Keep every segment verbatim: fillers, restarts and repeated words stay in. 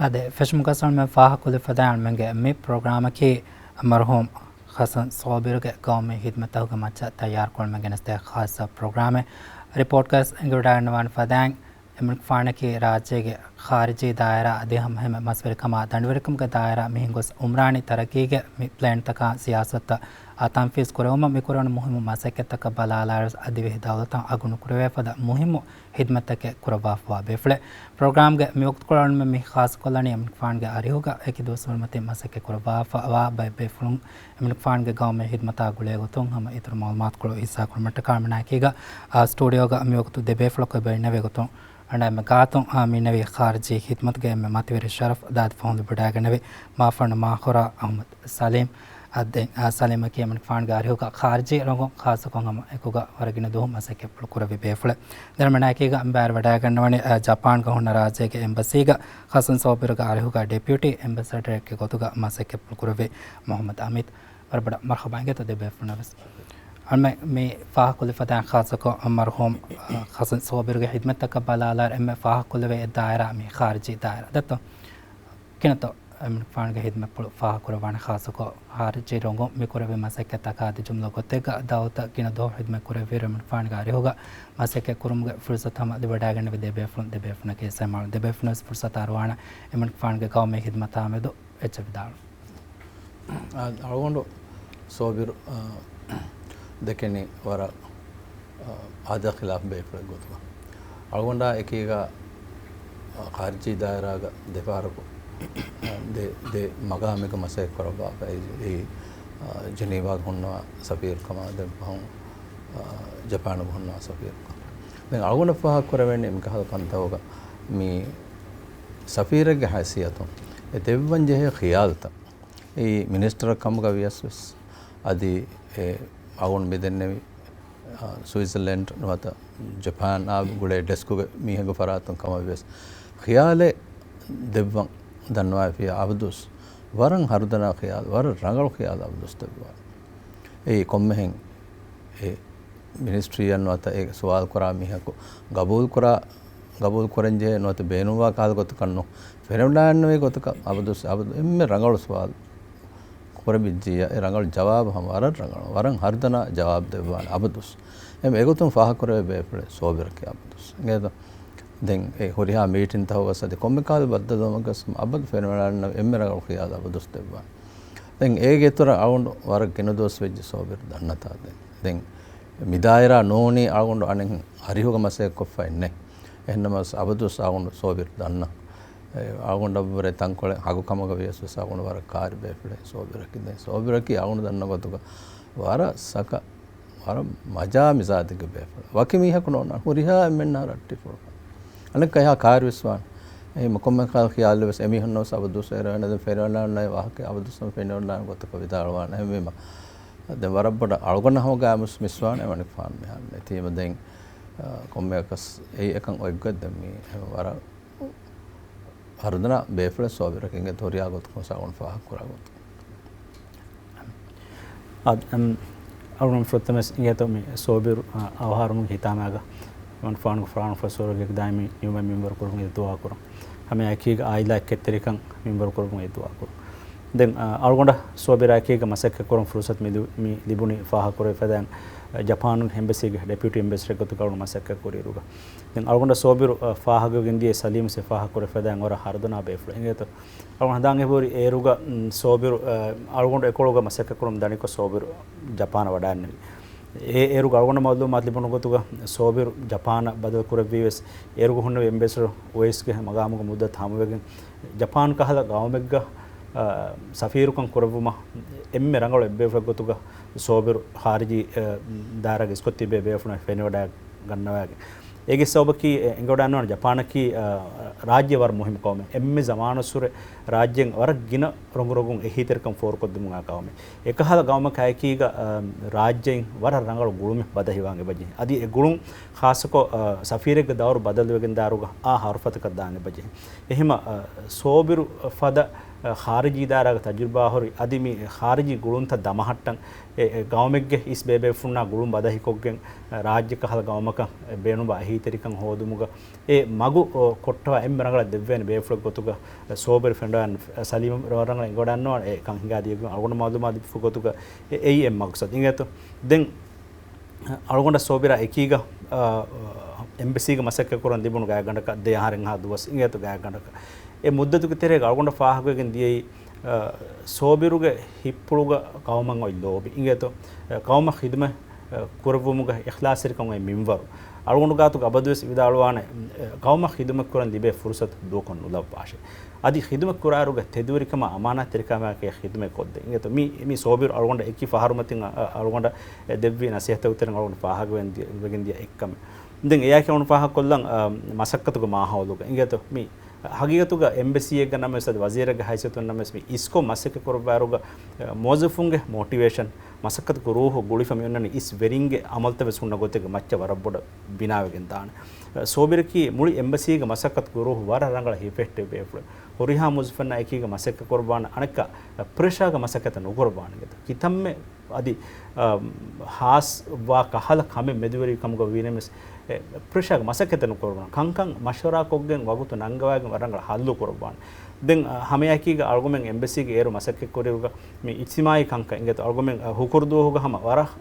އަދި ފެށުމުގަސް އަޅުމެން ފާހަގަކޮށްލި ފަދައިން އަޅުމެންގެ މި ޕްރޮގްރާމަކީ މަރުހޫމް ޚަސަން ސޯބިރުގެ ގައުމީ ހިދްމަތްތަކުގެ މައްޗަށް ތައްޔާރުކޮށް އަޅުމެން ގެނެސްދޭ ޚާއްސަ ޕްރޮގްރާމެއް. ރިޕޯޓްގަސް އެނގިވަޑައިގަންނަވާނެ ފަދައިން އެމަނިކުފާނަކީ ރާއްޖޭގެ ޚާރިޖީ ދާއިރާ އަދި ހަމަ ހަމަ މަސްވެރިކަމާ ދަނޑިވެރިކަމުގެ ދާއިރާ މިހެން ގޮސް އުމްރާނީ ތަރައްގީގެ މި ޕްލޭންތަކާ ސިޔާސަތުތައް ތަންފީޒް ކުރެވުމަށް މިކުރެވުނު މުހިއްމު މަސައްކަތްތަކަށް ބަލާލާވެސް އަދިވެހި ދައުލަތަށް އަގު ނުކުރެވޭ ފަދަ މުހިއްމު ހިދްމަތްތަކެއް ކުރައްވާފަވާ ބޭފުޅެއް. ޕްރޮގްރާމްގެ މި ވަގުތުކޮޅަށް އަޅުމެން މި ޚާއްސަކޮށްލަނީ އެމަނިކުފާނުގެ އަރިހުގަ އެކި ދުވަސްވަރު މަތިން މަސައްކަތް ކުރައްވާފަވާ ބައެއް ބޭފުޅުން އެމަނިކުފާނުގެ ގައުމީ ހިދްމަތާ ގުޅޭ ގޮތުން ހަމަ އިތުރު މައުލޫމާތުކޮޅު ހިއްސާކުރުމަށްޓަކާ އަޅުމެންނާއެކީގަ، އާ، ސްޓޫޑިއޯގަ މި ވަގުތު ދެ ބޭފުޅަކު އެބަ އިންނެވި ގޮތުން އަނޑާ އެންމެ ގާތުން، އާ، މި އިންނެވި ޚާރިޖީ ހިދްމަތުގެ އެންމެ މަތިވެރި ޝަރަފް ދާދި ފަހުން ލިބިވަޑައިގަންނެވި މާފަންނު މާހުރާ އަޙްމަދު ސަލީމް. އަދި، އާ، ސަލީމަކީ އެމަނިކުފާނުގެ އަރިހުގަ ޚާރިޖީ ރޮނގުން ޚާއްސަކޮށް ހަމަ އެކުގަ ވަރަށް ގިނަ ދުވަހު މަސައްކަތްޕުޅު ކުރެއްވި ބޭފުޅެއް. ދެން އަޅުމެންނާއެކީގަ އަނބާރަށް ވަޑައިގަންނަވަނީ، އާ، ޖަޕާންގަ ހުންނަ ރާއްޖޭގެ އެމްބަސީގަ ޚަސަން ސޯބިރުގެ އަރިހުގަ ޑެޕިއުޓީ އެމްބެސެޑަރެއްގެ ގޮތުގަ މަސައްކަތްޕުޅު ކުރެއްވި މުޙައްމަދު އަމީދު. ވަރަށް ބޮޑަށް މަރްޙަބާ އިނގޭތޯ ދެ ބޭފުޅުންނަށް ވެސް. އަޅުމެން މި ފާހަގަކޮށްލި ފަދައިން ޚާއްސަކޮށް މަރުޙޫމް، އާ، ޚަސަން ސޯބިރުގެ ހިދްމަތްތަކަށް ބަލާލާއިރު އެންމެ ފާހަގަކޮށްލެވޭ އެއް ދާއިރާ މި ޚާރިޖީ ދާއިރާ. ދެއްތޯ؟ ކިނަތޯ އެމަނިކުފާނުގެ ހިދްމަތްޕުޅު ފާހަގަކުރައްވާނެ ޚާއްސަކޮށް ޚާރިޖީ ރޮނގުން މި ކުރެއްވި މަސައްކަތްތަކާ އަދި ޖުމްލަ ގޮތެއްގަ ދައުލަތަށް ގިނަ ދުވަހު ހިދްމަތް ކުރެއްވިއިރު އެމަނިކުފާނުގެ އަރިހުގަ މަސައްކަތް ކުރުމުގެ ފުރުސަތު ހަމަ ލިބިވަޑައިގަންނެވި ދެ ބޭފުޅުން، ދެ ބޭފުޅުންނަކީ ސަމާލު ދެ ބޭފުޅުން ވެސް ފުރުސަތު އަރުވާނެ އެމަނިކުފާނުގެ ގައުމީ ހިދްމަތާ މެދު އެއްޗެއް ވިދާޅު. އަ، އަޅުގަނޑު ސޯބިރު، އަ، ދެކެނީ ވަރަށް، އަ، އާދަ ޚިލާފް ބޭފުޅެއް ގޮތުގަ. އަޅުގަނޑާ އެކީގަ، އަ، ޚާރިޖީ ދާއިރާގަ ދެފަހަރަކު، އަ، ދެ، ދެ މަގާމެއްގަ މަސައްކަތް ކުރައްވާފަ. އެ، އެ، އަ، ޖެނީވާގަ ހުންނަވާ ސަފީރުކަމާ ދެން ފަހުން، އަ، ޖަޕާނުގަ ހުންނަވާ ސަފީރުކަމާ. ދެން އަޅުގަނޑަށް ފާހަގަ ކުރެވެނީ މިކަހަލަ ކަންތައްގަ މި ސަފީރެއްގެ ހައިސިއްޔަތުން އެ ދެއްވަން ޖެހޭ ޚިޔާލުތައް. އެއީ މިނިސްޓަރ ކަމުގަ ވިޔަސް ވެސް އަދި އެ އަޅުގަނޑު މިދެންނެވި، އާ، ސުއިޒަލެންޑް ނުވަތަ ޖަޕާން އާ ގުޅޭ ޑެސްކުގެ މީހެއްގެ ފަރާތުން ކަމަށް ވިޔަސް ޚިޔާލެއް ދެއްވަން ދަންނަވައިފިޔާ އަބަދުސް ވަރަށް ހަރުދަނާ ޚިޔާލު، ވަރަށް ރަނގަޅު ޚިޔާލު އަބަދުސް ދެއްވާނެ. އެއީ ކޮންމެހެން އެ މިނިސްޓްރީއަށް ނުވަތަ އެ ސުވާލު ކުރާ މީހަކު ގަބޫލު ކުރާ، ގަބޫލު ކުރަންޖެހޭ ނުވަތަ ބޭނުންވާ ކަހަލަ ގޮތަކަށް ނޫން. ފެނިވަޑައިގަންނަވި ގޮތަކަށް އަބަދުސް، އަބަދު އެންމެ ރަނގަޅު ސުވާލު ކުރެވިއްޖިއްޔާ، އެ ރަނގަޅު ޖަވާބު ހަމަ ވަރަށް ރަނގަޅު، ވަރަށް ހަރުދަނާ ޖަވާބު ދެއްވާނެ އަބަދުސް. އެމް އެގޮތުން ފާހަގަކުރެވޭ ބޭފުޅެއް ސޯބިރަކީ އަބަދުސް. އިނގޭތޯ؟ ދެން އެ ހުރިހާ މީޓިންތަކުގަސް އަދި ކޮންމެ ކަހަލަ ބައްދަލުވުމަކަސް އަބަދު ފެނިވަޑައިގަންނަވާ އެންމެ ރަނގަޅު ޚިޔާލު އަބަދުސް ދެއްވާނެ. ދެން އޭގެ އިތުރަށް އަޅުގަނޑު ވަރަށް ގިނަ ދުވަސް ވެއްޖެ ސޯބިރު ދަންނަތާ ދެން. ދެން މި ދާއިރާ ނޫނީ އަޅުގަނޑު އަނެއް އަރިހުގަ މަސައްކަތް ކޮށްފައެއް ނެތް. އެހެންނަމަވެސް އަބަދުސް އަޅުގަނޑު ސޯބިރު ދަންނަ. އެ، އަޅުގަނޑަށްވުރެ ތަންކޮޅެއް ހަގު ކަމަކަށް ވިޔަސް ވެސް އަޅުގަނޑު ވަރަށް ކާރި ބޭފުޅެއް ސޯބިރަކީ. ދެން ސޯބިރަކީ އަޅުގަނޑު ދަންނަ ގޮތުގަ ވަރަށް ސަކަ، ވަރަށް މަޖާ މިޒާޖެއްގެ ބޭފުޅެއް. ވަކި މީހަކު ނޯންނާނެ. ހުރިހާ އެންމެންނާ ރައްޓެއް ފުޅު. އަނެއްކާ އެހާ ކާރިވެސް ވާނެ. އެހެން ކޮންމެ ކަހަލަ ޚިޔާލެއް ވެސް އެމީހުންނަށް ވެސް އަބަދުސް އެރަވެނެ. ދެން ފެނިވަޑައިގަންނަވާ ވާހަކަ އަބަދުސް ހަމަ ފެނިވަޑައިގަންނަވާ ގޮތަކަށް ވިދާޅުވާނެ. އެހެންވީމަ ދެން ވަރަށް ބޮޑަށް އަޅުގަނޑަށް ހަމަ ގާމުސް މިސްވާނެ އެމަނިކުފާނު މިހާރު ނެތީމަ ދެން، އަ، ކޮންމެއަކަސް އެއީ އެކަން އޮތްގޮތް ދެން މީ ވަރަށް ހަރުދަނާ ބޭފުޅެއް ސޯބިރަކީ އިނގޭތޯ ހުރިހާ ގޮތަކުން ސާގުން ފާހަގަކުރާ ގޮތަކަށް. އަދި، އަމް، އަޅުގަނޑު ފުރަތަމަސް އިނގޭތޯ މި ސޯބިރު، އަ، އަވަހާރަމުގެ ހިތާމައިގަ އެމަނިކުފާނުގެ ފުރާނަ ފަސްވަރުގެ ދާއިމީ ނިޢުމަތް މިންވަރު ކުރުމުގެ ދުޢާ ކުރަން. ހަމައެކީގަ އާއިލާ އެއްކެތްތެރިކަން މިންވަރު ކުރުމުގެ ދުޢާ ކުރަން. ދެން، އަ، އަޅުގަނޑަށް ސޯބިރާއެކީގަ މަސައްކަތް ކުރަން ފުރުސަތު މި ލި-، މި ލިބުނީ ފާހަގަކުރެވިފަދައިން، އަ، ޖަޕާނުގެ އެމްބަސީގެ ޑެޕިއުޓީ އެމްބެސެޑަރެއް ގޮތުގަ އަޅުގަނޑު މަސައްކަތް ކުރިއިރުގަ. ދެން އަޅުގަނޑަށް ސޯބިރު، އަ، ފާހަގަވެގެން ދިޔަ ސަލީމް ވެސް ފާހަގަކުރެވިފަދައިން ވަރަށް ހަރުދަނާ ބޭފުޅެއް. އިނގޭތޯ؟ އަޅުގަނޑު ހަނދާން އެބަހުރި އޭރުގަ، މް، ސޯބިރު، އަ، އަޅުގަނޑު އެކޮޅުގަ މަސައްކަތް ކުރަމުން ދަނިކޮށް ސޯބިރު ޖަޕާނަށް ވަޑައިގެންނެވި. އެ އޭރުގަ އަޅުގަނޑަށް މައުލޫމާތު ލިބުނު ގޮތުގަ ސޯބިރު ޖަޕާނަށް ބަދަލު ކުރެއްވީ ވެސް އޭރުގަ ހުންނެވި އެމްބެސެޑަރ އުވައިސްގެ މަގާމުގެ މުއްދަތު ހަމަވެގެން ޖަޕާން ކަހަލަ ގައުމެއްގަ، އަ، ސަފީރުކަން ކުރެއްވުމަށް އެންމެ ރަނގަޅު އެއްބޭފުޅެއް ގޮތުގަ ސޯބިރު ޚާރިޖީ، އަ، ދާއިރާގަ އިސްކޮށް ތިބޭ ބޭފުޅުން ފެނިވަޑައިގަންނަވައިގެން. އޭގެ ސަބަބަކީ އެ އެނގިވަޑައިގަންނަވާނެ ޖަޕާނަކީ، އަ، ރާއްޖެ ވަރަށް މުހިއްމު ގައުމެއް. އެންމެ ޒަމާނުއްސުރެ ރާއްޖެއިން ވަރަށް ގިނަ ރޮނގުރޮނގުން އެހީތެރިކަން ފޯރުކޮށްދިނުމުގަ ގައުމެއް. އެކަހަލަ ގައުމަކާއެކީގަ، އަ، ރާއްޖެއިން ވަރަށް ރަނގަޅު ގުޅުމެއް ބަދަހިވާން އެބަޖެހޭ. އަދި އެ ގުޅުން ޚާއްޞަކޮށް، އަ، ސަފީރެއްގެ ދައުރު ބަދަލުވެގެން ދާއިރުގަ އާ ހަރުފަތަކަށް ދާން އެބަޖެހޭ. އެހެމަ، އަ، ސޯބިރު ފަދަ ޚާރިޖީ ދާއިރާގެ ތަޖުރިބާ ހުރި، އަދި މި ޚާރިޖީ ގުޅުންތައް ދަމަހައްޓަން އެ، އެ ގައުމެއްގެ އިސް ބޭބޭފުޅުންނާ ގުޅުން ބަދަހިކޮށްގެން، ރާއްޖެ ކަހަލަ ގައުމަކަށް ބޭނުންވާ އެހީތެރިކަން ހޯދުމުގަ އެ މަގު، އޮ، ކޮށްޓަވާ އެންމެ ރަނގަޅަށް ދެއްވޭނެ ބޭފުޅެއް ގޮތުގަ ސޯބިރު ފެނޑާން ސަލީމް ރަނގަޅަށް އެނގިވަޑަންނަވާނެ. އެ ކަން ހިނގާ ދިޔަ އަޅުގަނޑު މައުލޫމާތު ދެއްވި ގޮތުގަ އެ، އެއީ އެ މަގުސަދު އިނގޭތޯ. ދެން އަޅުގަނޑަށް ސޯބިރާ އެކީގަ، އާ، އެމްބެސީގަ މަސައްކަތް ކުރަން ލިބުނު ގާތްގަނޑަކަށް ދެ އަހަރެއްހާ ދުވަސް އިނގޭތޯ ގާތްގަނޑަކަށް. އެ މުއްދަތުގެ ތެރޭގަ އަޅުގަނޑަށް ފާހަގަވެގެން ދިޔައީ، އާ، ސޯބިރުގެ ހިތްޕުޅުގަ ޤައުމަށް އޮތް ލޯބި އިނގޭތޯ، އާ، ޤައުމަށް ޚިދުމަތް، އާ، ކުރެއްވުމުގަ އިޚްލާޞްތެރިކަން އޮތް މިންވަރު. އަޅުގަނޑު ގާތުގަ އަބަދުވެސް ވިދާޅުވާނެ، އާ، ޤައުމަށް ޚިދުމަތް ކުރަން ލިބޭ ފުރުޞަތު ދޫކޮށް ނުލައްވާށޭ. އަދި ޚިދުމަތް ކުރާއިރުގަ ތެދުވެރިކަމާ އަމާނާތްތެރިކަމާއެކީ ޚިދުމަތް ކޮށްދޭ. އިނގޭތޯ މި، މި ސޯބިރު އަޅުގަނޑަށް އެކި ފަހަރުމަތިން އަ، އަ، އަޅުގަނޑަށް ދެއްވި ނަސޭހަތުގެ ތެރެއިން އަޅުގަނޑު ފާހަގަވެގެން ދިޔަ، ވެގެން ދިޔަ އެއްކަމެއް. ދެން އެއާއެކީ އަޅުގަނޑު ފާހަގަކޮށްލަން، އަ، މަސައްކަތުގެ މާހައުލުގަ އިނގޭތޯ މި ހަގީގަތުގަ އެމްބެސީއެއްގަ ނަމަވެސް އަދި ވަޒީރެއްގެ ހައިސިއްޔަތުން ނަމަވެސް މި އިސްކޮށް މަސައްކަތް ކުރައްވާއިރުގަ، އަ، މުވައްޒަފުންގެ މޯޓިވޭޝަން، މަސައްކަތުގެ ރޫހު ގުޅިފަ މި އޮންނަނީ އިސް ވެރިންގެ އަމަލުތައް ވެސް ހުންނަ ގޮތެއްގެ މައްޗަށް ވަރަށް ބޮޑަށް ބިނާވެގެން ދާނެ. އަ، ސޯބިރަކީ މުޅި އެމްބަސީގެ މަސައްކަތުގެ ރޫހު ވަރަށް ރަނގަޅަށް ހިފެހެއްޓެއް ބޭފުޅެއް. ހުރިހާ މުވައްޒަފުންނާ އެކީގަ މަސައްކަތް ކުރައްވާނެ އަނެއްކާ، އަ، ޕްރެޝާގެ މަސައްކަތެއް ނުކުރައްވާނެ ގެތަ. ކިތަންމެ އަދި، އަ، ހާސް ވާ ކަހަލަ ކަމެއް މެދުވެރި ކަމުގަ ވީނަމަވެސް، އެ، ޕްރެޝާގެ މަސައްކަތެއް ނުކުރައްވާނެ. ކަންކަން މަޝްވަރާ ކޮށްގެން ވަގުތު ނަންގަވައިގެން ވަރަށް ރަނގަޅަށް ހައްލު ކުރައްވާނެ. ދެން، އަ، ހަމައެކީގަ އަޅުގަމެން އެމްބެސީގެ އޭރު މަސައްކަތް ކުރިއިރުގަ މި އިޖްތިމާއީ ކަންކަން އިނގޭތޯ އަޅުގަމެން، އަ، ހުކުރު ދުވަހުގަ ހަމަ ވަރަށް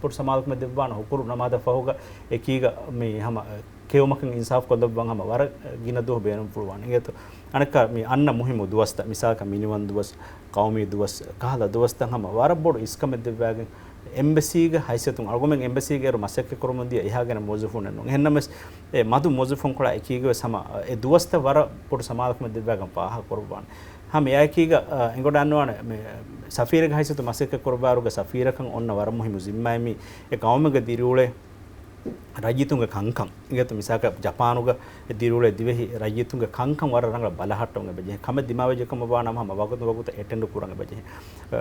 ބޮޑު ސަމާލުކަމެއް ދެއްވާނެ ހުކުރު ނަމާދަށް ފަހުގަ އެކީގަ މި ހަމަ، އަ، ކެއުމަކަށް އިންސާފު ކޮށްލައްވަން ހަމަ ވަރަށް ގިނަ ދުވަހު ބޭނުންފުޅުވާނެ އިނގޭތޯ. އަނެއްކާ މި އަންނަ މުހިއްމު ދުވަސްތައް، މިސާލަކަށް މިނިވަން ދުވަސް، ޤައުމީ ދުވަސް، ކަހަލަ ދުވަސްތައް ހަމަ ވަރަށް ބޮޑު އިސްކަމެއް ދެއްވާގެން އެމްބެސީގެ ހައިސިއްޔަތުން އަޅުގަމެން އެމްބެސީގެ އޭރު މަސައްކަތް ކުރަމުން ދިޔަ އެހާ ގިނަ މުވައްޒަފުންނެއް ނޫން. އެހެންނަމަވެސް އެ މަދު މުވައްޒަފުންކޮޅާ އެކީގަވެސް ހަމަ އެ ދުވަސްތައް ވަރަށް ބޮޑު ސަމާލުކަމެއް ދެއްވާގެން ފާހަގަ ކުރައްވާނެ. ހަމަ އެއާއެކީގަ، އަ، އެނގިވަޑައިގަންނަވާނެ މި ސަފީރެއްގެ ހައިސިއްޔަތުން މަސައްކަތް ކުރައްވާއިރުގަ ސަފީރަކަށް އޮންނަ ވަރަށް މުހިއްމު ޒިންމާއެއް މީ އެ ޤައުމެއްގަ ދިރިއުޅޭ ރައްޔިތުންގެ ކަންކަން. އިނގޭތޯ މިސާލަކަށް ޖަޕާނުގަ ދިރިއުޅޭ ދިވެހި ރައްޔިތުންގެ ކަންކަން ވަރަށް ރަނގަޅަށް ބަލަހައްޓަވަން އެބަޖެހޭ. ކަމެއް ދިމާވެއްޖެ ކަމަށް ވާނަމަ ހަމަ ވަގުތު ވަގުތަށް އެޓެންޑު ކުރަން އެބަޖެހޭ. އަ،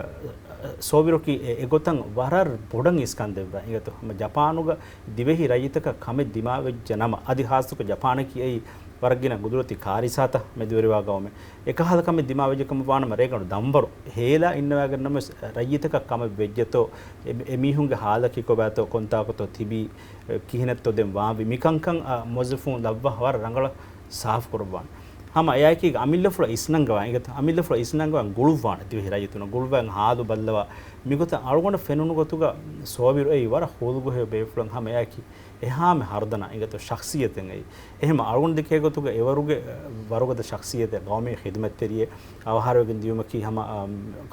އަ، ސޯބިރަކީ އެ، އެގޮތަށް ވަރަށް ބޮޑަށް އިސްކަން ދެއްވާ. އިނގޭތޯ ހަމަ ޖަޕާނުގަ ދިވެހި ރައްޔިތަކަށް ކަމެއް ދިމާވެއްޖެ ނަމަ، އަދި ޚާއްޞަކޮށް ޖަޕާނަކީ އެއީ ވަރަށް ގިނަ ގުދުރަތީ ކާރިސާތައް މެދުވެރިވާ ގައުމެއް. އެކަހަލަ ކަމެއް ދިމާވެއްޖެ ކަމަށް ވާނަމަ ރޭގަނޑު ދަންވަރު ހޭލާ އިންނަވައިގެން ނަމަވެސް ރައްޔިތަކަށް ކަމެއް ވެއްޖެތޯ، އެ، އެ މީހުންގެ ހާލަކީ ކޮބާތޯ، ކޮންތާކުތޯ ތިބީ، އެ، ކިހިނެއްތޯ ދެން ވާންވީ، މިކަންކަން، އަ، މުވައްޒަފުން ލައްވާ ވަރަށް ރަނގަޅަށް ސާފު ކުރައްވާނެ. ހަމަ އެއާއެކީގަ އަމިއްލަފުޅަށް އިސްނަންގަވާ އިނގޭތޯ، އަމިއްލަފުޅަށް އިސްނަންގަވާ ގުޅުއްވާނެ، ދިވެހި ރައްޔިތުންނަށް ގުޅުއްވާ ހާލު ބައްލަވާ، މިގޮތަށް އަޅުގަނޑަށް ފެނުނު ގޮތުގަ ސޯބިރު އެއީ ވަރަށް ހުލުގޮހެއް ބޭފުޅެއް. ހަމަ އެއާއެކީ އެހާމެ ހަރުދަނާ އިނގޭތޯ ޝަޚްޞިއްޔަތެއް އެއީ. އެހެންމަ އަޅުގަނޑު ދެކޭ ގޮތުގަ އެވަރުގެ، އަ، ވަރުގަދަ ޝަޚްޞިއްޔަތެއް، ގައުމީ ޚިދުމަތްތެރިއެއް، އަވަހާރަވެގެން ދިޔުމަކީ ހަމަ، އަ،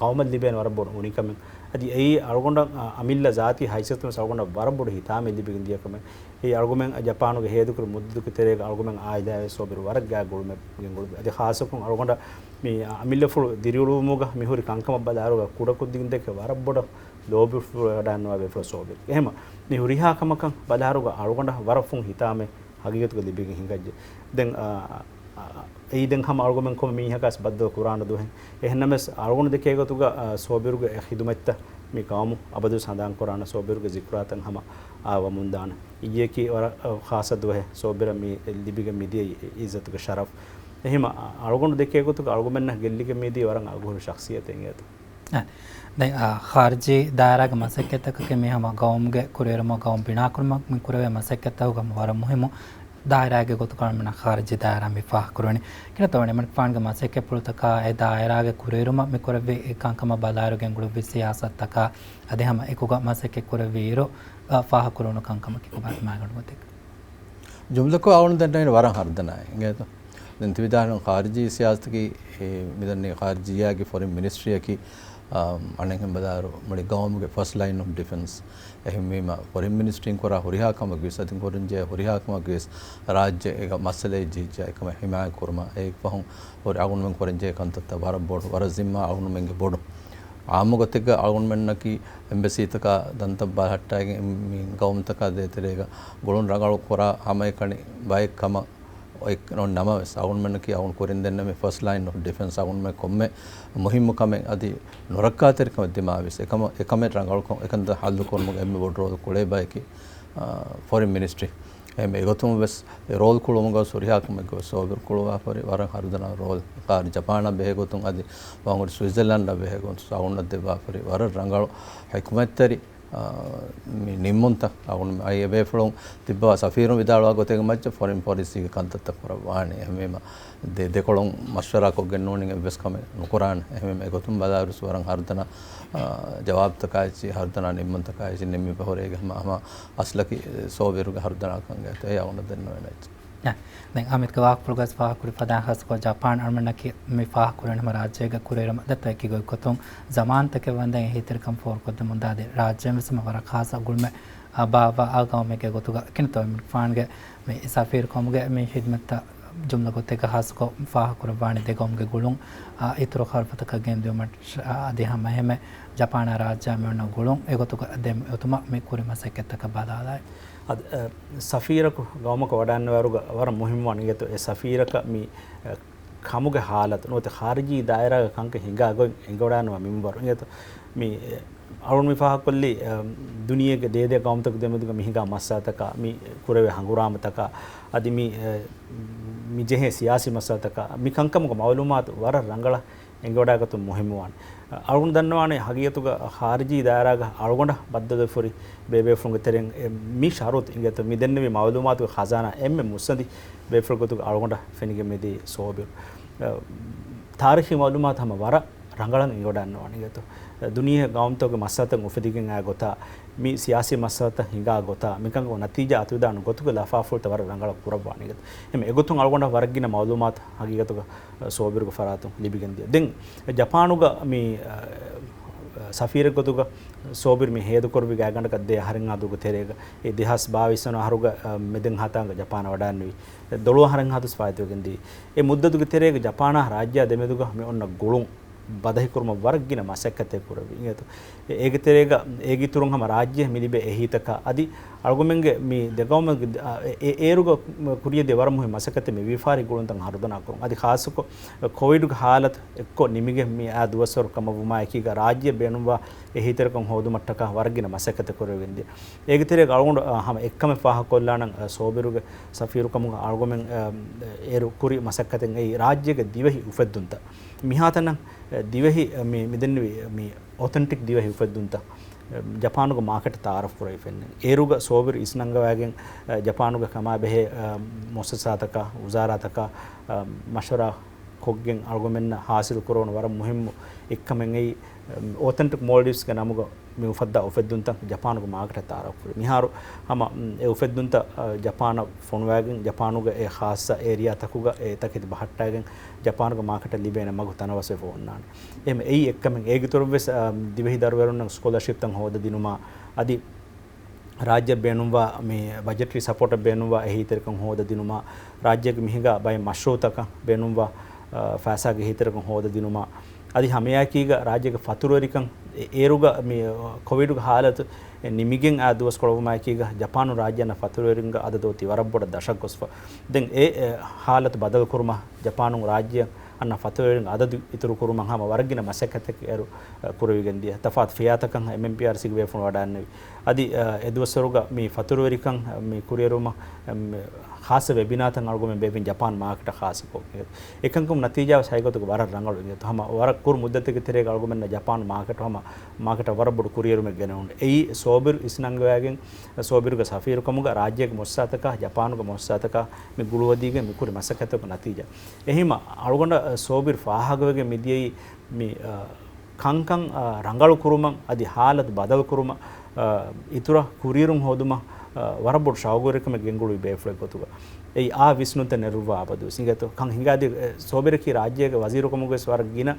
ގައުމަށް ލިބޭނެ ވަރަށް ބޮޑު އުނިކަމެއް. އަދި އެއީ އަޅުގަނޑަށް، އަ، އަމިއްލަ ޒާތީ ހައިސިއްޔަތުން ވެސް އަޅުގަނޑަށް ވަރަށް ބޮޑު ހިތާމައެއް ލިބިގެން ދިޔަ ކަމެއް. އެއީ އަޅުގަމެން ޖަޕާނުގެ ހޭދަކުރި މުއްދަތުގެ ތެރޭގަ އަޅުގަމެން އާއިލާއެއް ސޯބިރު ވަރަށް ގާތް ގުޅުމެއް ގެންގުޅުއްވި. އަދި ޚާއްޞަކޮށް އަޅުގަނޑަށް މި އަމިއްލަފުޅު ދިރިއުޅުވުމުގަ މިހުރި ކަންކަމަށް ބަލާއިރުގަ ކުޑަކުދިން ދެކެ ވަރަށް ބޮޑަށް ލޯބިވަޑައިގަންނަވާ ބޭފުޅަށް ސޯބިރު. އެހެމަ މި ހުރިހާ ކަމަކަށް ބަލާއިރުގަ އަޅުގަނޑަށް ވަރަށް ފުން ހިތާމައެއް ހަގީގަތުގަ ލިބިގެން ހިނގައްޖެ. ދެން، އާ، އާ، އެއީ ދެން ހަމަ އަޅުގަމެން ކޮންމެ މީހަކާސް ބައްދަލު ކުރާނެ ދުވަހެއް. އެހެންނަމަވެސް އަޅުގަނޑު ދެކޭ ގޮތުގަ، އާ، ސޯބިރުގެ އެ ޚިދުމަތްތައް މި ޤައުމު އަބަދުވެސް ހަނދާން ކުރާނެ ސޯބިރުގެ ޒިކުރާތައް ހަމަ އާ ވަމުންދާނެ. އިއްޔެކީ ވަރަށް، އަ، ޚާއްޞަ ދުވަހެއް. ސޯބިރަށް މި ލިބިގެން މިދިޔައީ އިއްޒަތުގެ ޝަރަފް. އެހެމަ އަޅުގަނޑު ދެކޭ ގޮތުގަ އަޅުގަމެންނަށް ގެއްލިގެން މިދިޔައީ ވަރަށް އަގުހުރި ޝަޚްޞިއްޔަތެއް އިނގޭތޯ. އަ، ދެން، އަ، ޚާރިޖީ ދާއިރާގެ މަސައްކަތްތަކަކީ މި ހަމަ ގައުމުގެ ކުރިއެރުމަށް ގައުމު ބިނާކުރުމަށް މި ކުރެވޭ މަސައްކަތްތަކުގަ ވަރަށް މުހިއްމު ދާއިރާއެއްގެ ގޮތުގަ އަޅުގަނޑަށް ޚާރިޖީ ދާއިރާ މި ފާހަގަކުރަނީ. ކިހިނެއްތޯ ވަނީ މަނިކުފާނުގެ މަސައްކަތްޕުޅުތަކާ އެ ދާއިރާގެ ކުރިއެރުމަށް މި ކުރެއްވި ކަންކަމަށް ބަލާއިރު ގެންގުޅެއްވި ސިޔާސަތުތަކާ އަދި ހަމަ އެކުގަ މަސައްކަތް ކުރެއްވި އިރު، އަ، ފާހަގަކުރެވުނު ކަންކަމަކީ ކޮބާތޯ މާގަނޑު ގޮތެއްގަ؟ ޖުމްލަކޮށް އަޅުގަނޑު ދަންނަވަނީ ވަރަށް ހަރުދަނާއޭ އިނގޭތޯ. ދެން ތި ވިދާޅުވި ޚާރިޖީ ސިޔާސަތަކީ، އެ، މިދަންނަވަނީ ޚާރިޖިއްޔާގެ ފޮރިން މިނިސްޓްރީއަކީ، އަ، އަނެއްހެން ބަލާއިރު މުޅި ގައުމުގެ ފަސްޓް ލައިން އޮފް ޑިފެންސް. އެހެންވީމަ ފޮރިން މިނިސްޓްރީން ކުރާ ހުރިހާ ކަމަކުވެސް އަދި ކުރަންޖެހޭ ހުރިހާ ކަމަކުވެސް ރާއްޖޭގަ މައްސަލައެއް ޖެހިއްޖެ އެކަމަށް ހިމާޔަތް ކުރުމަށް އެއަށްފަހުން ހުރި އަޅުގަނޑުމެން ކުރަންޖެހޭ ކަންތައްތައް ވަރަށް ބޮޑު، ވަރަށް ޒިންމާ އަޅުގަނޑުމެންގެ ބޮޑު. އާއްމު ގޮތެއްގަ އަޅުގަނޑުމެންނަކީ އެމްބެސީތަކާ ދަންތައް ބަލަހައްޓައިގެން މި ގައުމުތަކާ ދޭތެރޭގަ ގުޅުން ރަނގަޅު ކުރާ ހަމައެކަނި ބައެއް ކަމަށް އޮތް ނަމަވެސް، އަޅުގަނޑުމެންނަކީ އަޅުގަނޑު ކުރިން ދެންނެވި ފަސްޓް ލައިން އޮފް ޑިފެންސް. އަޅުގަނޑުމެން ކޮންމެ މުހިއްމު ކަމެއް އަދި ނުރައްކާތެރިކަމެއް ދިމާވިޔަސް، އެކަމަށް، އެކަމެއް ރަނގަޅުކޮށް، އެކަންތައް ހައްލު ކުރުމުގަ އެންމެ ބޮޑު ރޯލު ކުޅޭ ބަޔަކީ، އާ، ފޮރިން މިނިސްޓްރީ. އެމެ އެގޮތުން ވެސް އެ ރޯލް ކުޅުމުގަ ހުރިހާ ކަމެއްގަ ވެސް ސޯބިރު ކުޅުވާފަރި ވަރަށް ހަރުދަނާ ރޯލް. އެކާރި ޖަޕާނަށް ބެހޭ ގޮތުން އަދި ވަންހުރި ސްވިޒަރލަންޑަށް ބެހޭ ގޮތުން އަޅުގަނޑަށް ދެއްވާފަރި ވަރަށް ރަނގަޅު ޙިކުމަތްތެރި، އާ، މި ނިންމުންތައް އަޅުގަނޑު އައި އެބޭފުޅުން ތިއްބާ ސަފީރުން ވިދާޅުވާ ގޮތެއްގެ މައްޗަށް ފޮރިން ޕޮލިސީގެ ކަންތައްތައް ކުރައްވާނެ. އެހެންވީމަ ދެ، ދެކޮޅުން މަޝްވަރާ ކޮށްގެން ނޫނީ އެއްވެސް ކަމެއް ނުކުރާނެ. އެހެންވީމަ އެގޮތުން ބަލާއިރުސް ވަރަށް ހަރުދަނާ، އާ، ޖަވާބުތަކާއެއްޗި، ހަރުދަނާ ނިންމުންތަކާއެއްޗި ނިންމި ފަހުރޭގެ ހަމަ، ހަމަ އަސްލަކީ ސޯބިރުގެ ހަރުދަނާކަން ގެއްލުން އެއީ އަޅުގަނޑަށް ދެންނެވޭނެ އެއްޗެއް. ދެން އަމިތްގެ ވާހަކަފުޅުގަސް ފާހަގަކުރި ފަދައިން ހާއްސަކޮށް ޖަޕާން އަޅުގަނޑަކީ މި ފާހަގަކުރެވެނީ ހަމަ ރާއްޖޭގެ ކުރިއެރުމަށް ދަތުރު އެކި ގޮތްގޮތުން ޒަމާންތަކެއް ވަންދެން އެހީތެރިކަން ފޯރުކޮށްދެމުންދާ އަދި ރާއްޖޭން ވެސް ހަމަ ވަރަށް ޚާއްޞަ ގުޅުމެއް އާ، ބާއްވާ އާ ގައުމެއްގެ ގޮތުގަ ކިނަތޯ އިމްރާންގެ މި ސަފީރުކަމުގެ މި ހިދުމަތްތައް ޖުމްލަ ގޮތެއްގަ ހާއްސަކޮށް ފާހަގަކުރައްވާނެ ދެ ގައުމުގެ ގުޅުން، އާ، އިތުރު ޚަރަފަތަކަށް ގެންދިއުމަށް، އާ، އަދި ހަމައެހެންމެ ޖަޕާނާ ރާއްޖެއާ މި އޮންނަ ގުޅުން އެގޮތުގަ ދެމި އޮތުމަށް މި ކުރި މަސައްކަތްތަކަށް ބަލާލާއި. އަދި، އަ، ސަފީރަކު ގައުމަކަށް ވަޑައިގަންނަވާއިރުގަ ވަރަށް މުހިއްމުވާނެ އިނގޭތޯ އެ ސަފީރަކަށް މި، އަ، ކަމުގެ ހާލަތު ނުވަތަ ޚާރިޖީ ދާއިރާގެ ކަންކަން ހިނގާ ގޮތް އެނގިވަޑައިގަންނަވާ މިންވަރު އިނގޭތޯ. މި، އެ، އަޅުން މި ފާހަގަކޮށްލީ، އަ، ދުނިޔޭގެ ދޭދޭ ގައުމުތަކުގެ ދެމެދުގަ މި ހިނގާ މައްސަލަތަކާ، މި ކުރެވޭ ހަނގުރާމަތަކާ، އަދި މި، އެ، މި ޖެހޭ ސިޔާސީ މައްސަލަތަކާ، މި ކަންކަމުގެ މައުލޫމާތު ވަރަށް ރަނގަޅަށް އެނގިވަޑައިގަތުން މުހިއްމުވާނެ. އަޅުގަނޑު ދަންނަވާނެ ހަގީގަތުގަ ޚާރިޖީ ދާއިރާގަ އަޅުގަނޑަށް ބައްދަލުވެފަ ހުރި ބޭބޭފުޅުންގެ ތެރެއިން އެ މި ޝަރުތު އިނގޭތޯ މި ދެންނެވި މައުލޫމާތުގެ ޚަޒާނާ އެންމެ މުއްސަނދި ބޭފުޅު ގޮތުގަ އަޅުގަނޑަށް ފެނިގެން މިދިޔަ ސޯބިރު. އަ، ތާރީޚީ މައުލޫމާތު ހަމަ ވަރަށް ރަނގަޅަށް އެނގިވަޑައިގަންނަވާނެ އިނގޭތޯ. ދުނިޔޭ ގައުމުތަކުގެ މައްސަލަތައް އުފެދިގެން އާ ގޮތާ، މި ސިޔާސީ މައްސަލަތައް ހިނގާ ގޮތާ، މިކަންކަމުގެ ނަތީޖާ އަތުވެދާނެ ގޮތުގެ ލަފާފުޅުތައް ވަރަށް ރަނގަޅަށް ކުރައްވާނެ އިނގޭތޯ. އެހެން އެގޮތުން އަޅުގަނޑަށް ވަރަށް ގިނަ މައުލޫމާތު ހަގީގަތުގަ ސޯބިރުގެ ފަރާތުން ލިބިގެންދިޔަ. ދެން ޖަޕާނުގަ މި، އަ، ސަފީރެއް ގޮތުގަ ސޯބިރު މި ހޭދަކުރެއްވި ގާތްގަނޑަކަށް ދެ އަހަރެއްހާ ދުވަހުގެ ތެރޭގަ، އެ ދެހާސް ބާވީސް ވަނަ އަހަރުގެ، އަ، މެދެން ހަތާނގަ ޖަޕާނަށް ވަޑައިގެންނެވި. ދޮޅު އަހަރެއްހާ ދުވަސް ފާއިތުވެގެންދިޔަ. އެ މުއްދަތުގެ ތެރޭގަ ޖަޕާނާ ރާއްޖެއާ ދެމެދުގަ މި އޮންނަ ގުޅުން ބަދަހިކުރުމަށް ވަރަށް ގިނަ މަސައްކަތެއް ކުރެއްވި އިނގޭތޯ. އޭގެ ތެރޭގަ އޭގެ އިތުރުން ހަމަ ރާއްޖެ މި ލިބޭ އެހީތަކާ އަދި އަޅުގަމެންގެ މި ދެގައުމެއްގެ، އެ، އެ، އޭރުގަ ކުރިއަށް ދިޔަ ވަރަށް މުހިންމު މަސައްކަތެއް މި ވިޔަފާރި ގުޅުންތައް ހަރުދަނާ ކުރުން. އަދި ޚާއްސަކޮށް ކޮވިޑުގެ ހާލަތު އެއްކޮށް ނިމިގެން މި އާ ދުވަސްވަރު ކަމަށްވުމާ އެކީގަ ރާއްޖެ ބޭނުންވާ އެހީތެރިކަން ހޯދުމަށްޓަކާ ވަރަށް ގިނަ މަސައްކަތެއް ކުރެވިގެންދިޔަ. އޭގެ ތެރޭގަ އަޅުގަނޑު، އާ، ހަމަ އެއްކަމެއް ފާހަގަކޮށްލާނަން، އާ، ސޯބިރުގެ ސަފީރުކަމުގަ އަޅުގަމެން، އާ، އޭރު ކުރި މަސައްކަތެއް އެއީ ރާއްޖޭގެ ދިވެހި އުފެއްދުންތައް. މިހާތަނަށް، އެ، ދިވެހި، އެ، މި، މިދެންނެވި، މި އޮތެންޓިކް ދިވެހި އުފެއްދުންތައް، އެ، ޖަޕާނުގެ މާކެޓަށް ތައާރަފް ކުރެވިފައެއްނެއް. އޭރުގަ ސޯބިރު އިސްނަންގަވައިގެން، އެ، ޖަޕާނުގެ ކަމާބެހޭ، އެ، މުއައްސަސާތަކާ، ވުޒާރާތަކާ، އެ، މަޝްވަރާ ކޮށްގެން އަޅުގަމެންނަށް ހާސިލު ކުރެވުނު ވަރަށް މުހިންމު އެއްކަމެއް އެއީ، އެ، އޮތެންޓިކް މޯލްޑިވްސްގެ ނަމުގަ މި އުފައްދާ އުފެއްދުންތައް ޖަޕާނުގެ މާކެޓަށް ތައާރަފް ކުރި. މިހާރު ހަމަ، އެ އުފެއްދުންތައް، އަ، ޖަޕާނަށް ފޮނުވައިގެން، ޖަޕާނުގެ އެ ޚާއްޞަ އޭރިއާތަކުގަ އެ ތަކެތި ބަހައްޓައިގެން، ޖަޕާނުގެ މާކެޓަށް ލިބޭނެ މަގު ތަނަވަސްވެފަ އޮންނާނެ. އެހެން އެއީ އެއްކަމެއް. އޭގެ އިތުރަށްވެސް، އަ، ދިވެހި ދަރުވަރުންނަށް ސްކޮލަޝިޕްތައް ހޯދަދިނުމާ، އަދި ރާއްޖެއަށް ބޭނުންވާ މި ބަޖެޓްރީ ސަޕޯޓަށް ބޭނުންވާ އެހީތެރިކަން ހޯދަދިނުމާ، ރާއްޖޭގެ މިހިނގާ ބައެއް މަޝްރޫއުތަކަށް ބޭނުންވާ، އަ، ފައިސާގެ އެހީތެރިކަން ހޯދަދިނުމާ، އަދި ހަމައެއާއެކީގަ ރާއްޖޭގެ ފަތުރުވެރިކަން އެ-، އޭރުގަ މި ކޮވިޑުގެ ހާލަތު ނިމިގެން އާ ދުވަސްކޮޅުވުމާއެކީގަ ޖަޕާނު ރާއްޖެ އަންނަ ފަތުރުވެރިންގެ އަދަދު އޮތީ ވަރަށް ބޮޑަށް ދަށަށް ގޮސްފަ. ދެން އެ، އެ، ހާލަތު ބަދަލުކުރުމަށް ޖަޕާނު ރާއްޖެ އަންނަ ފަތުރުވެރިންގެ އަދަދު އިތުރުކުރުމަށް ހަމަ ވަރަށް ގިނަ މަސައްކަތެއް އޭރު، އެ، ކުރެވިގެން ދިޔަ. ތަފާތު ފިޔާތަކަށް އެމްއެމްޕީއާރްސީގެ ބޭފުޅުން ވަޑައިގެންނެވި. އަދި، އަ، އެ ދުވަސްވަރުގަ މި ފަތުރުވެރިކަން، އަ، މި ކުރިއެރުމަށް، އަ، މި ޚާއްޞަ ވެބިނާތައް އަޅުގަމެން ބޭއްވިން ޖަޕާން މާކެޓަށް ޚާއްޞަކޮށް. އެކަންކަމުގެ ނަތީޖާވެސް ހަގީގަތުގަ ވަރަށް ރަނގަޅު އިނގޭތޯ. ހަމަ ވަރަށް ކުރު މުއްދަތެއްގެ ތެރޭގަ އަޅުގަމެންނަށް ޖަޕާން މާކެޓު ހަމަ މާކެޓަށް ވަރަށް ބޮޑު ކުރިއެރުމެއް ގެނެވުނު. އެއީ ސޯބިރު އިސްނަންގަވައިގެން، ސޯބިރުގެ ސަފީރުކަމުގަ ރާއްޖޭގެ މުއައްސަސާތަކާ، ޖަޕާނުގެ މުއައްސަސާތަކާ މި ގުޅުވަދީގެން މި ކުރި މަސައްކަތުގެ ނަތީޖާ. އެހީމަ އަޅުގަނޑަށް ސޯބިރު ފާހަގަވެގެން މިދިޔައީ މި، އަ، ކަންކަން، އަ، ރަނގަޅު ކުރުމަށް އަދި ހާލަތު ބަދަލު ކުރުމަށް، އަ، އިތުރަށް ކުރިއެރުން ހޯދުމަށް، އަ، ވަރަށް ބޮޑު ޝައުގުވެރިކަމެއް ގެންގުޅުވި ބޭފުޅެއް ގޮތުގަ. އެއީ އާ ވިސްނުންތައް ނެރުއްވާ އަބަދުވެސް އިނގޭތޯ. ކަން ހިނގާދި، އެ، ސޯބިރަކީ ރާއްޖޭގެ ވަޒީރުކަމުގަވެސް ވަރަށް ގިނަ،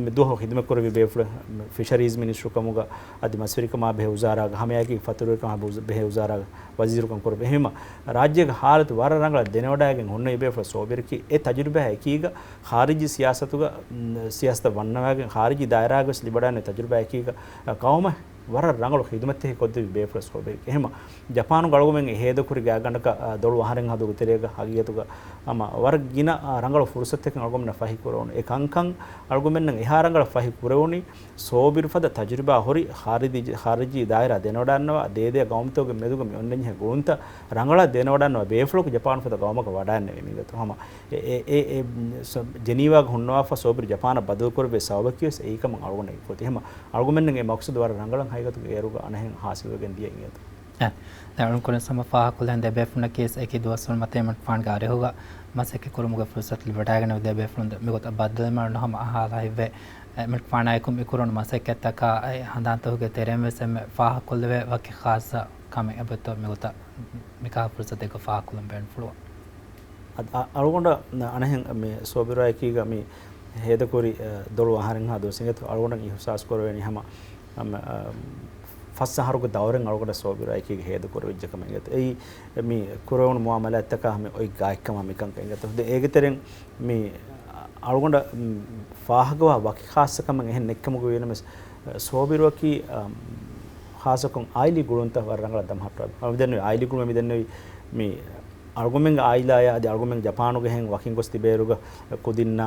މި ދުވަހު ހިދުމަތް ކުރެއްވި ބޭފުޅެއް، ފިޝަރީޒް މިނިސްޓަރުކަމުގަ އަދި މަސްވެރިކަމާ ބެހޭ ވުޒާރާގަ ހަމައެއާއެކީ ފަތުރުވެރިކަމާ ބެހޭ ވުޒާރާގަ ވަޒީރުކަން ކުރެއްވި. އެހެންވީމަ ރާއްޖޭގެ ހާލަތު ވަރަށް ރަނގަޅަށް ދެނެވަޑައިގެން ހުންނެވި ބޭފުޅަށް ސޯބިރަކީ އެ ތަޖުރިބާ އެކީގަ ޚާރިޖީ ސިޔާސަތުގަ، މް، ސިޔާސަތަށް ވަންނަވައިގެން ޚާރިޖީ ދާއިރާގަވެސް ލިބިވަޑައިގެން ތަޖުރިބާ އެކީގަ، އަ، ޤައުމަށް ވަރަށް ރަނގަޅު ޚިދުމަތްތަކެއް ކޮށްދެއްވި ބޭފުޅެއް ސޯބިރު. އެހެމަ ޖަޕާނުގެ އަޅުގަމެން އެ ހޭދަކުރި ގާތްގަނޑަކަށް، އާ، ދޮޅު އަހަރެއް ހަދުގެ ތެރޭގަ ހަގީގަތުގަ ހަމަ ވަރަށް ގިނަ، އާ، ރަނގަޅު ފުރުސަތުތަކެއް އަޅުގަމެންނަށް ފަހި ކުރެވުނު. އެ ކަންކަން އަޅުގަމެންނަށް އެހާ ރަނގަޅަށް ފަހި ކުރެވުނީ ސޯބިރު ފަދަ ތަޖުރިބާ ހުރި ޚާރިޖީ، ޚާރިޖީ ދާއިރާ ދެނެވަޑައިގަންނަވާ، ދޭދޭ ގައުމުތަކުގެ މެދުގަ މި އޮންނަންޖެހޭ ގުޅުންތައް ރަނގަޅަށް ދެނެވަޑައިގަންނަވާ ބޭފުޅަކު ޖަޕާނު ފަދަ ގައުމަކަށް ވަޑައިގެންނެވީ މިގޮތުން. ހަމަ އެ، އެ، އެ، އެ، ސ-، ޖެނީވާގަ ހުންނަވާފަ ސޯބިރު ޖަޕާނަށް ބަދަލުކުރެއްވި ސަބަބަކީވެސް އެއީކަމަށް އަޅުގަނޑަށް އިނގޭ. އެހެމަ އަޅުގަނޑުމެންނަށް އެ މަޤްޞަދު ވަރަށް ރަނގަޅަށް ހަގީގަތުގެ އޭރުގަ އަނެއްހެން ހާސިލުވެގެން ދިޔަ އިނގޭތޯ. އެ، ދެން އަޅުން ކުރިން ހަމަ ފާހަގަކޮށްލަން ދެ ބޭފުޅުންނަކީ އެކި ދުވަސްވަނަ މަތޭ އެމަނިކުފާނުގެ އަރިހުގަ މަސައްކަތް ކުރުމުގެ ފުރުސަތު ލިބިވަޑައިގަނެވި ދެ ބޭފުޅުން. މިގޮތަށް ބައްދަލުވުމަށް ހަމަ އަހާލާ ހިތްވޭ. އެމަނިކުފާނާއެކު މި ކުރެވުނު މަސައްކަތްތަކާ އެ ހަނދާންތަކުގެ ތެރެއިން ވެސް އެންމެ ފާހަގަކޮށްލެވޭ ވަކި ޚާއްޞަ ކަމެއް އެބައޮތްތޯ މިގޮތަށް މިކަހަލަ ފުރުސަތެއްގަ ފާހަގަކޮށްލަން ބޭނުންފުޅުވާ. އަ-، އަ-، އަޅުގަނޑަށް އަނެއްހެން މި ސޯބިރާއެކީގަ މި ހޭދަކުރި، އަ، ދޮޅު އަހަރެއްހާ ދުވަސް އިނގޭތޯ އަޅުގަނޑަށް އިހުސާސް ކުރެވޭނީ ހަމަ، ހަމަ، އަ، ފަސް އަހަރުގެ ދައުރެއް އަޅުގަނޑަށް ސޯބިރާއެކީގަ ހޭދަކުރެވިއްޖެ ކަމަށް އިނގޭތޯ. އެއީ މި ކުރެވުނު މުއާމަލާތްތަކާ ހަމަ އޮތް ގާތްކަމާ މިކަންކަން އިނގޭތޯ. ދެން އޭގެ ތެރެއިން މި އަޅުގަނޑަށް ފާހަގަވާ ވަކި ޚާއްޞަ ކަމެއް އެހެން ނެތްކަމުގަ ވީނަމަވެސް، ސޯބިރުއަކީ، އަ، ޚާއްޞަކޮށް އާއިލީ ގުޅުންތައް ވަރަށް ރަނގަޅަށް ދަމަހައްޓާ. މިދެންނެވި އާއިލީ ގުޅުމެއް މިދެންނެވި މި އަޅުގަމެންގެ އާއިލާޔާ އަދި އަޅުގަމެންގެ ޖަޕާނުގެ ހެން ވަކިން ގޮސް ތިބޭރުގަ ކުދިންނާ،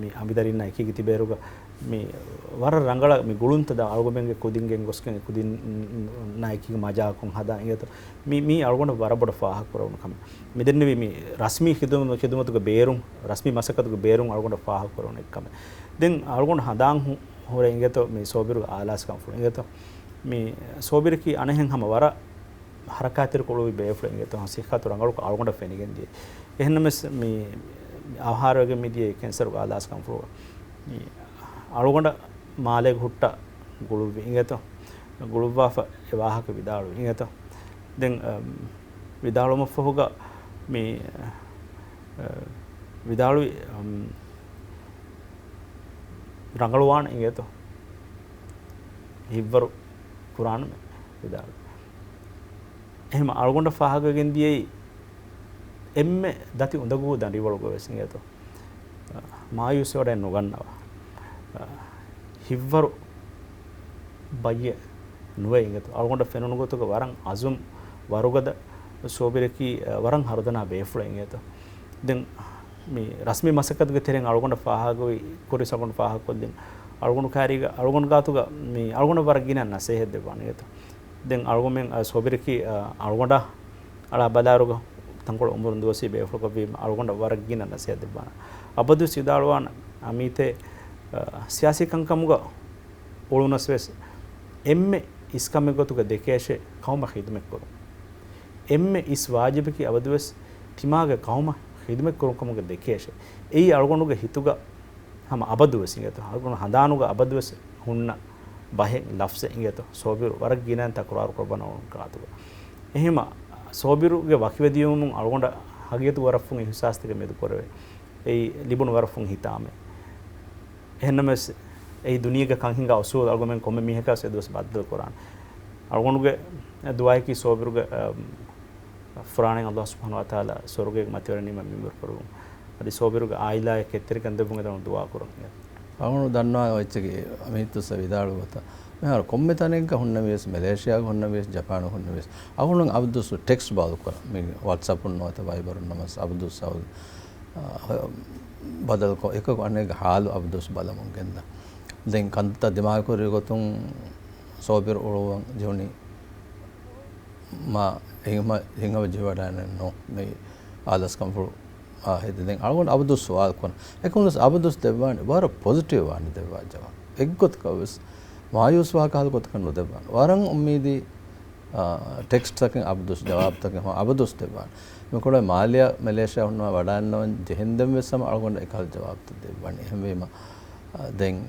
މި އަނބިދަރިންނާ އެކީގަ ތިބޭރުގަ މި ވަރަށް ރަނގަޅަށް މި ގުޅުންތައް ދާ އަޅުގަމެންގެ ކުދިން ގެންގޮސްގެން ކުދިންނާ އެކީގަ މަޖާކޮށް ހަދާ އިނގޭތޯ. މި، މީ އަޅުގަނޑަށް ވަރަށް ބޮޑަށް ފާހަގަކުރެވުނު ކަމެއް. މިދެންނެވި މި ރަސްމީ ޚިދުމަ-، ޚިދުމަތުގެ ބޭރުން، ރަސްމީ މަސައްކަތުގެ ބޭރުން އަޅުގަނޑަށް ފާހަގަކުރެވުނު އެއްކަމެއް. ދެން އަޅުގަނޑު ހަނދާން ހު-، ހުރޭ އިނގޭތޯ މި ސޯބިރުގެ އާލާސްކަންފުޅު އިނގޭތޯ. މި ސޯބިރަކީ އަނެއްހެން ހަމަ ވަރަށް ހަރަކާތްތެރިކޮޅުވި ބޭފުޅެއް އިނގޭތޯ. ސިއްހަތު ރަނގަޅުކޮށް އަޅުގަނޑަށް ފެނިގެން ދިޔަ. އެހެންނަމަވެސް މި އަވަހާރަވެގެން މިދިޔަ ކެންސަރުގެ އާލާސްކަންފުޅު މި އަޅުގަނޑަށް މާލޭގަ ހުއްޓާ ގުޅުއްވި އިނގޭތޯ. ގުޅުއްވާފަ އެ ވާހަކަ ވިދާޅުވި އިނގޭތޯ. ދެން، އަ، ވިދާޅުވުމަށްފަހުގަ މި، އަ، ވިދާޅުވި، އަ، ރަނގަޅުވާނެ އިނގޭތޯ. ހިތްވަރު ކުރާނަމޭ ވިދާޅުވި. އެހެން އަޅުގަނޑަށް ފާހަގަވެގެން ދިޔައީ އެންމެ ދަތި އުނދަގޫ ދަނޑިވަޅުގަ ވެސް އިނގޭތޯ. މާޔޫސްވެވަޑައެއް ނުގަންނަވާ. ހިތްވަރު ބައްޔެއް ނުވޭ އިނގޭތޯ. އަޅުގަނޑަށް ފެނުނު ގޮތުގަ ވަރަށް އަޒުމް ވަރުގަދަ ސޯބިރަކީ، އަ، ވަރަށް ހަރުދަނާ ބޭފުޅެއް އިނގޭތޯ. ދެން މި ރަސްމީ މަސައްކަތުގެ ތެރެއިން އަޅުގަނޑަށް ފާހަގަވި ކުރިސް އަޅުގަނޑު ފާހަގަކޮށްލިން. އަޅުގަނޑު ކާރީގަ އަޅުގަނޑު ގާތުގަ މި އަޅުގަނޑަށް ވަރަށް ގިނަ ނަސޭހަތް ދެއްވާނެ އިނގޭތޯ. ދެން އަޅުގަމެން، އަ، ސޯބިރަކީ، އަ، އަޅުގަނޑަށް އަޅާ ބަލާއިރުގަ ތަންކޮޅެއް އުމުރުން ދުވަސްވީ ބޭފުޅަކަށްވީމަ އަޅުގަނޑަށް ވަރަށް ގިނަ ނަސޭހަތް ދެއްވާނެ. އަބަދުވެސް ވިދާޅުވާނެ އަމީތޭ، އަ، ސިޔާސީ ކަންކަމުގަ އުޅުނަސް ވެސް އެންމެ އިސްކަމެއް ގޮތުގަ ދެކޭށޭ ޤައުމަށް ޚިދުމަތްކުރުން. އެންމެ އިސް ވާޖިބަކީ އަބަދުވެސް ތިމާގެ ޤައުމަށް ޚިދުމަތްކުރުން ކަމުގަ ދެކޭށޭ. އެއީ އަޅުގަނޑުގެ ހިތުގަ ހަމަ އަބަދުވެސް އިނގޭތޯ. އަޅުގަނޑު ހަނދާނުގަ އަބަދުވެސް ހުންނަ ބަހެއް، ލަފްޒެއް އިނގޭތޯ. ސޯބިރު ވަރަށް ގިނައިން ތަކުރާރު ކުރައްވަން އަޅުގަނޑު ގާތުގަ. އެހެމަ ސޯބިރުގެ ވަކިވެދިޔުމުން އަޅުގަނޑަށް ހަގީގަތުގަ ވަރަށް ފުން އިހުސާސްތަކެއް މެދު ކުރެވޭ. އެއީ ލިބުނު ވަރަށް ފުން ހިތާމައެއް. އެހެންނަމަވެސް، އެއީ ދުނިޔޭގެ ކަންހިނގާ އުސޫލު އަޅުގަމެން ކޮންމެ މީހަކަސް އެ ދުވަސް ބައްދަލު ކުރާނެ. އަޅުގަނޑުގެ ދުޢާއަކީ ސޯބިރުގެ، އަ، ފުރާނައިން ﷲ ސުބްޙާނަހޫ ވަތަޢާލާ ސުވަރުގޭގެ މަތިވެރިން ނިމެން މިންވަރު ކުރެއްވުން. އަދި ސޯބިރުގެ އާއިލާއަށް ކެތްތެރިކަން ދެއްވުން އެދަނު ދުޢާ ކުރަން. އަޅުގަނޑު ދަންނަވާ އޮތްޗެކޭ އަމީތުސް ވިދާޅު ގޮތަށް. މިހާރު ކޮންމެ ތަނެއްގަ ހުންނަވިޔަސް، މެލޭޝިޔާގަ ހުންނަވިޔަސް، ޖަޕާނު ހުންނަވިޔަސް، އަޅުގަނޑު އަބަދުސް ޓެކްސްޓް ބަދަލު ކުރަން. މި ވަޓްސަޕުން ނުވަތަ ވައިބަރުން ނަމަސް އަބަދުސް އަބަދު، އަ، ބަދަލުކޮށް، އެކަކު އަނެއްގެ ހާލު އަބަދުސް ބަލަމުން ގެންދަ. ދެން ކަންތައް ދިމާވެ ކުރި ގޮތުން ސޯބިރު އުޅުއްވަން ޖެހުނީ މާ ހިނގަމަ، ހިނގަމަ ޖެހިވަޑައިގަނެއް ނޫން. މި އާލާސްކަންފުޅު އާ ހެދި. ދެން އަޅުގަނޑު އަބަދުސް ސުވާލު ކުރަން. އެކަމުންވެސް އަބަދުސް ދެއްވާނެ ވަރަށް ޕޮޒިޓިވް ވާނެ ދެއްވާ ޖަވާބު. އެއްގޮތަކަށްވެސް މާޔޫސް ވާ ކަހަލަ ގޮތަކަށް ނުދެއްވާނެ. ވަރަށް އުއްމީދީ، އާ، ޓެކްސްޓްތަކެއް އަބަދުސް، ޖަވާބުތަކެއް ހަމަ އަބަދުސް ދެއްވާނެ. މިކޮޅަށް މާލެއާ މެލޭޝިޔާ ހުންނަވާ ވަޑައިގަންނަވަން ޖެހެންދެން ވެސް ހަމަ އަޅުގަނޑަށް އެކަހަލަ ޖަވާބުތައް ދެއްވާނެ. އެހެންވީމަ، އާ، ދެން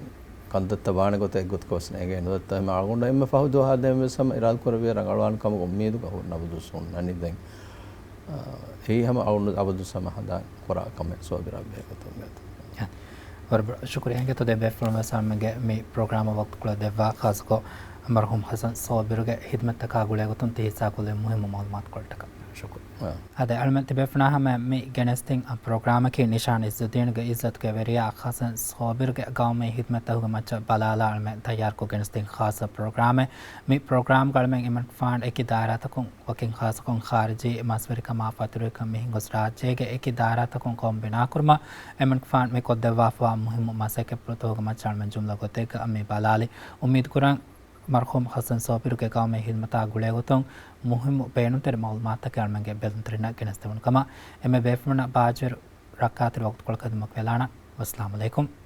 ކަންތައްތައް ވާނެ ގޮތަށް އެއްގޮތަކަށް ވެސް ނޭނގޭ ނުދައްތާ. އެހެން އަޅުގަނޑަށް އެންމެ ފަހު ދުވަހާ ދެން ވެސް ހަމަ އިރާދަ ކުރެއްވިޔާ ރަނގަޅުވާނެ ކަމުގެ އުއްމީދުގަ ހުންނަ އަބަދުސް ހުންނަނީ ދެން. އާ، އެއީ ހަމަ އަޅުގަނޑު އަބަދުސް ހަމަ ހަނދާން ކުރާ ކަމެއް ސޯބިރާ ބެހޭ ގޮތުން ގެތުން. ވަރަށް ބޮޑަށް ޝުކުރިއްޔާ އިނގޭތޯ ދެ ބޭފުޅުން ވެސް ހަމަގެ މި ޕްރޮގްރާމަށް ވަގުތުކޮޅެއް ދެއްވާ، ޚާއްޞަކޮށް މަރުޙޫމް ޙަސަން ސޯބިރުގެ ޚިދުމަތްތަކާ ގުޅޭ ގޮތުން ތި ހިއްސާކޮށްލި މުހިއްމު މަޢުލޫމާތުކޮޅަށްޓަކާ. ޝުކުރު. އާ. އާދެ، އަޅުމެން ތިބޭފުޅުންނާ ހަމަ މި ގެނެސްދިން ޕްރޮގްރާމަކީ ނިޝާން އިއްޒުއްދީންގެ އިއްޒަތުގެ ވެރިޔާ ޚަސަން ސޯބިރުގެ ގައުމީ ހިދްމަތްތަކުގެ މައްޗަށް ބަލާލާ އަޅުމެން ތައްޔާރުކޮށް ގެނެސްދިން ޚާއްޞަ ޕްރޮގްރާމެއް. މި ޕްރޮގްރާމްގަ އަޅުމެން އެމަނިކުފާނު އެކި ދާއިރާތަކުން ވަކިން ޚާއްޞަކޮށް ޚާރިޖީ މަސްވެރިކަމާ ފަތުރުވެރިކަން މިހެން ގޮސް ރާއްޖޭގެ އެކި ދާއިރާތަކުން ގައުމު ބިނާކުރުމަށް އެމަނިކުފާނު މި ކޮށްދެއްވާފައިވާ މުހިއްމު މަސައްކަތްޕުޅުތަކުގެ މައްޗަށް އަޅުމެން ޖުމްލަ ގޮތެއްގަ މި ބަލާލީ. އުއްމީދުކުރަން މަރްޙޫމް ޚަސަން ސޯބިރުގެ ގައުމީ ހިދްމަތާ ގުޅޭގޮތުން މުހިއްމު ބޭނުންތެރި މަޢުލޫމާތުތަކެއް އަޅުމެންގެ ބެލުންތެރިންނަށް ގެނެސްދެވުނު ކަމަށް އެންމެ ބޭފުޅުންނަށް ބާއްޖަވެރި ރައްކާތެރި ވަގުތުކޮޅަކަށް ދިމަކު ވެލާނަން. ވައްސަލާމު ޢަލައިކުމް.